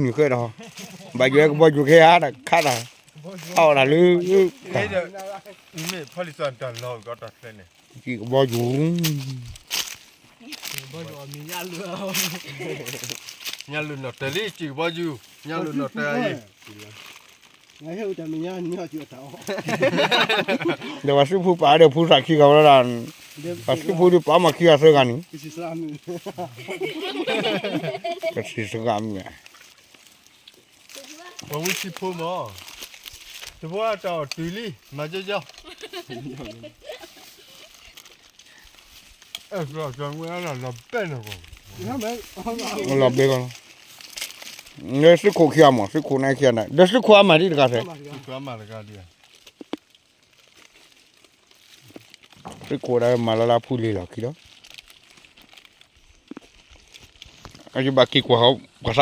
မုၢ်ဃဲဒီး ဘၣ်ယွၤကဘီယူၤခဲဧါ တခါတၢ် ခါအီၣ်တၢ်လၢ မ့ၢ်ဖီလံာ်စီၣ်တၢ်လီၤကီတၢ်ချဲန့ၣ် ကဘီယူၤ ညၣ်လုၢ်နီၣ်တၢၤလံ စံၣ်ကဘီယူၤ ညၣ်လုၢ်နီၣ်တၢၤအံၤ ဒီးပှၤစုဖူပာ်ဒီးဖူသးခံဂၤဝဲဒၣ် ပှၤစုဖူဒုးပာ်မၤခံဂၤသၢဂၤန့ၣ် ကဆံးစှၤမုၢ် ပှၤဝံထံဖိမး တဘိတၢ်အီၣ်တုၤလံ မၤကၠီကၠီ လီၤဘဲကီးလီၤ လၢသုးခိၣ်ခံဂၤမး သုးခိၣ်န့ၣ်ခံဂၤန့ၣ် ဒီးသုးခိၣ်အမၤဒ်တဂၤသဲး သုးခိၣ်ဒၣ်မၤလၢလၢဖူလံၤလီၢ်ခံလီၤ ယဘၣ်က့ၤကွၢ်ဃီၤ ပှၤ